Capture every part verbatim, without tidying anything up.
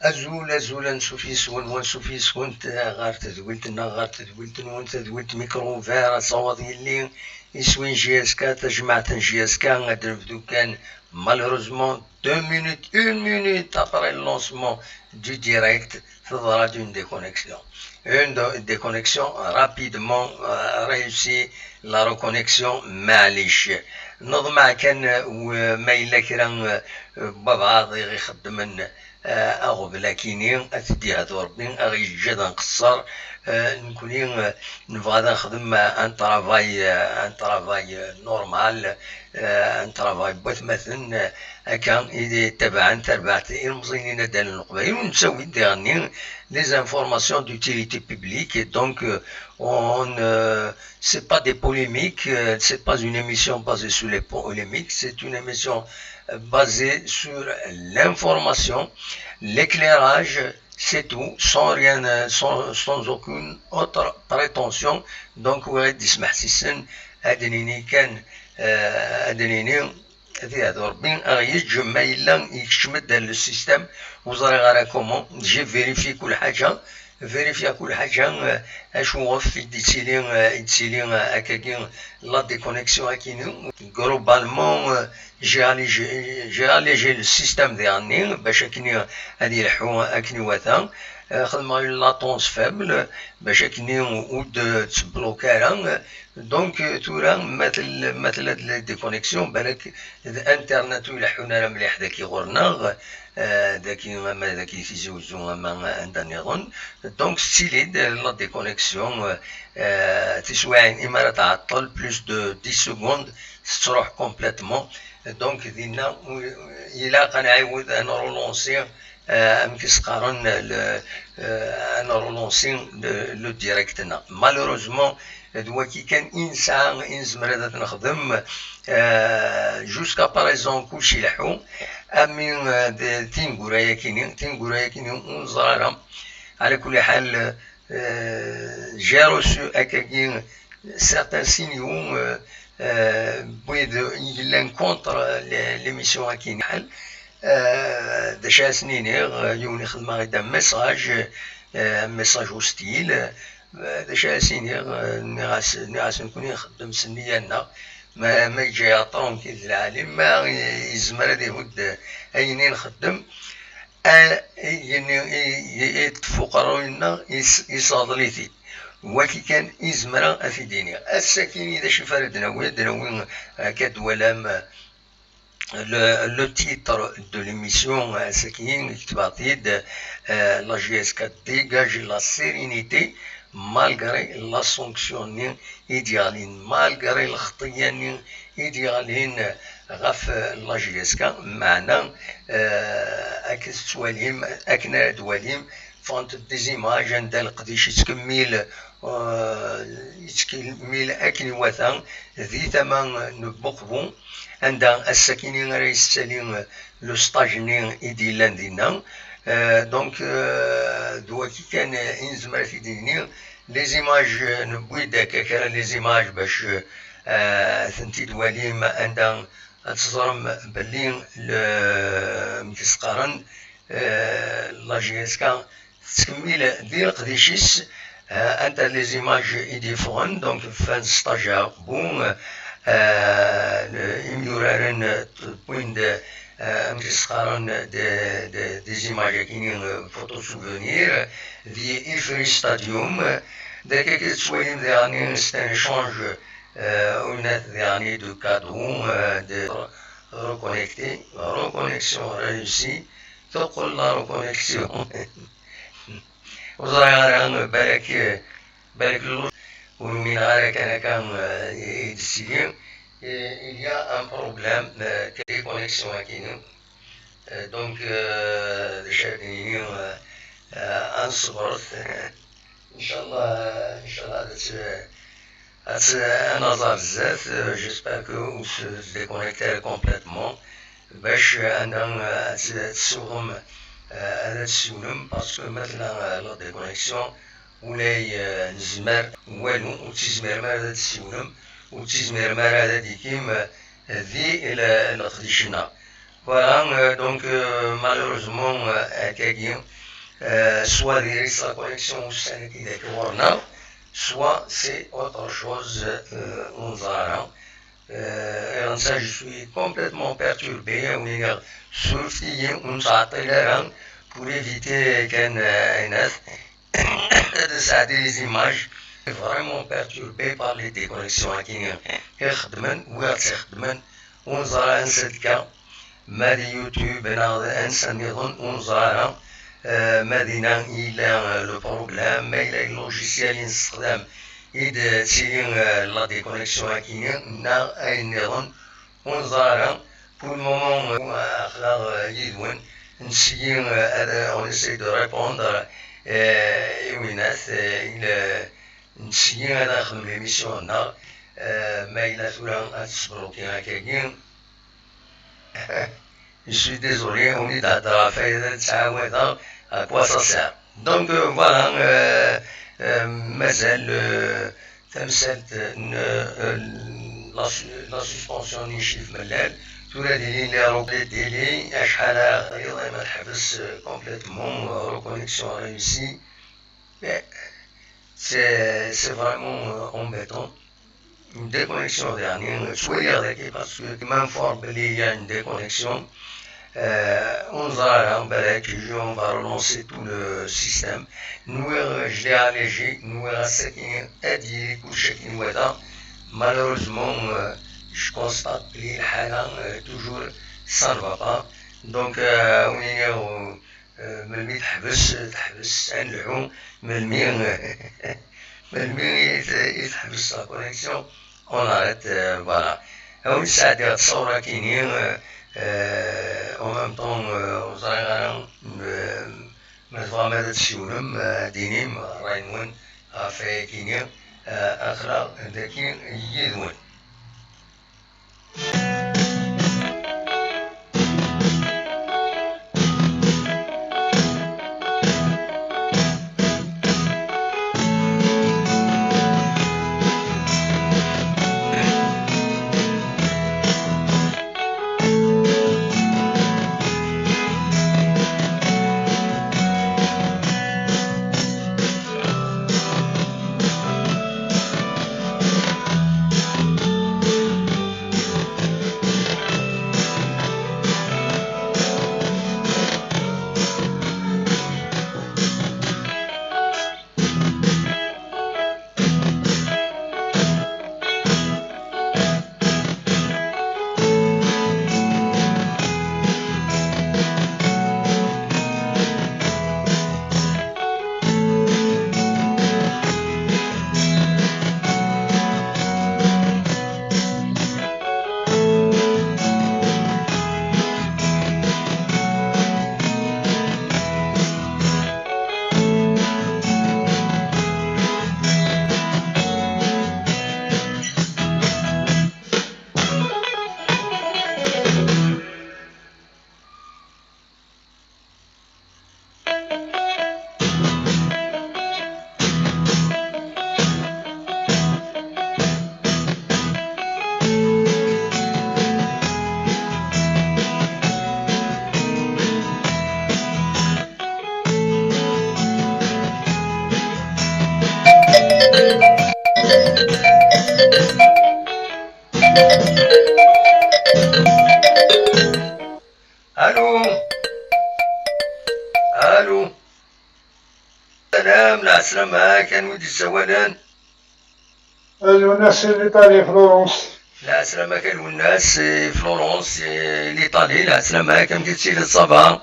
Azul, azul, ansuf yes-wen, wansuf yes-went, eh, ɣer tedwilt-nneɣ, ɣer tedwilt-nwen, tadwilt Micro Ouvert, asawaḍ yelli, iswi n J S K, tajmaɛt n J S K, ad d-nebdu kan, malheureusement, deux minutes, une minute après le lancement du direct, teḍra-d une déconnexion. Une de- déconnexion rapidement, euh, réussie, la reconnexion, maɛlic. Neḍmeɛ kan, euh, ma yella kra, euh, n wabɛaḍ i ɣ-ixeddmen, euh, aɣbel akini, ad t-id-yehdu Rebbi, a ɣ-yeǧǧ ad nqeṣṣer. Euh, nekkni, euh, nebɣa ad nexdem, euh, un travail, euh, un travail, euh, normal, euh, un travail n watmaten, euh, akka i d-tabaɛen tarbaɛt ilmeẓyen n yinaddalen n Leqbayel, ur nettawi-d diɣenni les informations d'utilité publique, et donc, euh, on, euh, c'est pas des polémiques, euh, c'est pas une émission basée sur les polémiques, c'est une émission, euh, basée sur l'information, l'éclairage, c'est tout, sans rien, euh, sans, sans aucune autre prétention. Donc, ouais, dismah, si sen, ad nini kan, euh, ad nini, ad yehdu Rebbi, a ɣ-yeǧǧ ma yella yekcem-d le système, ur ẓriɣ ara comment, j'ai vérifié kul ḥaǧa, vérifié kul ḥaǧa, euh, acu ɣef i d-yettili, euh, i d-yettili, euh, akkagi la déconnexion akini. Globalement, euh, j'ai allégé, j'ai allégé le système diɣenni, bac akini ad yelḥu akken iwata. Euh, xedmeɣ une latence faible, bac akini ur d-tettbloqué ara. Donc, euh, tura, ma tel-, ma tella-d la déconnexion, balak d internet ur ileḥḥun ara mliḥ daki ɣur-neɣ, euh, daki, ama daki Tizi Uzzu, ama anda nniḍen. Donc, tettili-d la déconnexion, euh, euh, tiswiɛin, imi ara tɛeṭṭel plus de dix secondes, tettruḥ complètement. Donc, dinna, u-, ilaq ad nɛiwed ad nrelancer, euh, amek i s-qqaren, le, euh, ad nrelancer le, le direct-nneɣ. Malheureusement, d waki kan i nesɛa, i nezmer ad t-nexdem, euh, jusqu'à présent, kullec ileḥḥu, ami, euh, d tineggura-yakini, tineggura-yakini ur neẓri ara. Ɛla kulli ḥal, euh, j'ai reçu akkagi certains signaux, euh, euh, n wid yellan contre le-, l'émission akini. Euh, d acu ara sen-iniɣ, euh, yiwen ixdem-aɣ-id un message, euh, un message hostile, euh, d acu ara sen-iniɣ, euh, nniɣ-as, nniɣ-as nekkni nxeddem s nniya-nneɣ, ma, ma yeǧǧa-yaɣ tranquille d lɛali, ma i-, yezmer ad ihudd ayen i nxeddem, a, i, i, i, i yeṭṭef uqerruy-nneɣ, is-, iseɣḍel-it-id. Waki kan i zemreɣ ad t-id-iniɣ. Ass-agi d acu ara d-nawi? Ad d-nawi, euh, akka d-twalam, euh, le, le titre de l'émission, euh, ass-agi, ketbeɣ-t-id, euh, la J S K dégage la sérénité malgré la sanction-nni i d-yeɣlin, malgré lxeṭṭiyya-nni i d-yeɣlin ɣef, euh, la J S K, meɛna, euh, akken tettwalim, akken ara d-twalim, ffɣent-d des images anda leqdic yettkemmil, euh, yettkemmil akken iwata di tama n Buqbu, anda ass-akini ara yessali, euh, le stage-nni i d-yellan dinna. Euh, donc, euh, d waki kan, euh, i nezmer ad t-id-nini. Les images, euh, newwi-d akka kra les images bac, euh, ad tent-id-twalim, anda ad teẓrem belli le, amek i s-qqaren, euh, la J S K tettkemmil di leqdic-is, euh, anta les images i d-yeffɣen, donc, ffan stage Ɛeqbu, euh, imyuraren, euh, wwin-d, euh, amek i s-qqaren, de, de, des images akini, euh, photo souvenir, di Ifri Stadium, euh, d akka i tettwalim diɣen, c'est un échange, euh, honnête diɣen de cadeaux, euh, de reconnecté, reconnexion réussie, teqqel la reconnexion. Ur ẓriɣ ara, balak, balak lluc, ur umineɣ ara kan akka, eh, i d-ttili. Et il y a un problème, euh, de connexion à Kenya. Euh, donc, euh, d acu ara d-nini, euh, euh, ad nṣebret. Inchallah, inchallah, ad tt-, ad tt-, ad naẓ ar zdat. Euh, j'espère que ur s-, déconnecter complètement. Bac, euh, anda, euh, ad tt-, ad tsuɣem, euh, ad tt-ssiwlem, parce que maintenant, euh, la déconnexion, ula, euh, nezmer, walu, ur tezmirem ara ad tt-ssiwlem, ur tezmirem ara ad d-tikim, euh, di le-, leqdic-nneɣ. Voilà, euh, donc, euh, malheureusement, euh, akkagi, euh, soit diri-s la connexion ussan-agi deg ɣur-neɣ, soit c'est autre chose, euh, ur neẓri ara. Euh, et en ça, je suis complètement perturbé, ur iniɣ surfet-iyi, ur nettɛeṭṭil ara, pour éviter kan, euh, ayen ad sɛeddi les images. Vraiment perturbé par les déconnexions-agi i ixeddmen, wi ɣ-tt-ixeddmen, ur neẓri ara ansa d-tekka, ma di YouTube neɣ d ansa nniḍen, ur neẓri ara. Euh, ma dinna yella, euh, le problème, ma yella logiciel i nessexdam i d-ttili, euh, la déconnexion-agi, neɣ ayen nniḍen, ur neẓri ara. Pour le moment, euh, aql-aɣ, euh, yid-wen, nessigi, euh, ad, on essaie de répondre, euh, i winat, euh, il, euh, nessigi ad nexdem l'émission-nneɣ, euh, ma yella tura ad tessebloki akkagi. Je suis désolé, ur d-heddreɣ ɣef waya, ad ttɛawadeɣ à quoi ça sert. Donc, euh, voilà, euh, euh, mazal, euh, tamsalt n, euh, la su-, la suspension n yicif mellal, tura d-ilin les replays télé, acḥal ara ɣ-tayeḍ ma teḥbes, euh, complètement, euh, reconnexion réussie. Mais c'est, c'est vraiment, euh, embêtant. Une déconnexion dernière, ttwaliɣ dagi parce que m'informe belli il y a une déconnexion. Euh, ur neẓri ara, balak, on va relancer tout le système. Nwiɣ, euh, je l'ai allégé, nwiɣ ass-agi ad yili kullec akken iwata. Malheureusement, euh, je constate belli lḥala, euh, toujours, ça ne va pas. Donc, euh, ur iniɣ, euh, Euh, melmi teḥbes, teḥbes, ad nelḥu, melmi, melmi i t-, i teḥbes la connexion, on arrête, euh, voilà. Awi sɛeddiɣ ttṣawra-kini, euh, euh, en même temps, euh, ur ẓriɣ ara, euh, ma tebɣam ad tsiwlem, euh, ad d-tinim ṛṛay-nwen ɣef wayakini, euh, aql-aɣ dagi yid-wen. Allô? Allô? Salam, lɛeslama, kan wi d-yessawalen? Lwennas si l'Italie, Florence. Lɛeslama kan Lwennas, si Florence, si l'Italie, lɛeslama kan, amek i tettiliḍ, ça va?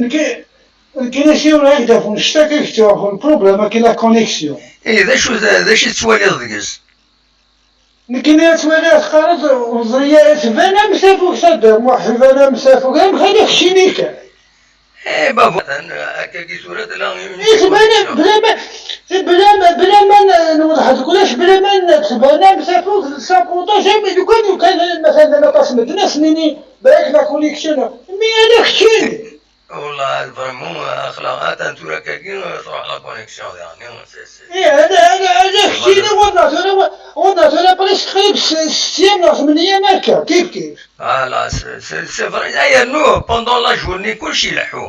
Nekkini, nekkini si ur ak-d-afun cctak, ak-d-afun problème, ak la connexion. Eh, d acu, d acu i tettwaliḍ deg-s? Nekkini ad twaliḍ, teqqareḍ, Meẓyan tban am tafukt, a Dda Muḥ, tban am tafukt, am xali keččini kan. Eh, baba, atan, akkagi tura tella une Eh, tban am, bla ma, bla ma, bla ma n-, nweḍḥ deg ulac, bla ma n-, tban am tafukt, d sapuṭa, jamais, lukan, lukan, matan llan aṭas n medden, ad s-nini, balak la connexion. Mi ala keččini. Wallah, vraiment, axlaɣ, atan tura akkagi, truḥ la connexion, yani, c'est, c'est Eh, ala, ala, ala keččini, wadna tura, wadna tura, presque qrib s-, ssya neɣ tmenya akka, kif kif. Voilà, c'est, c'est, c'est vrai. Ay, yernu, pendant la journée, kulci ileḥḥu.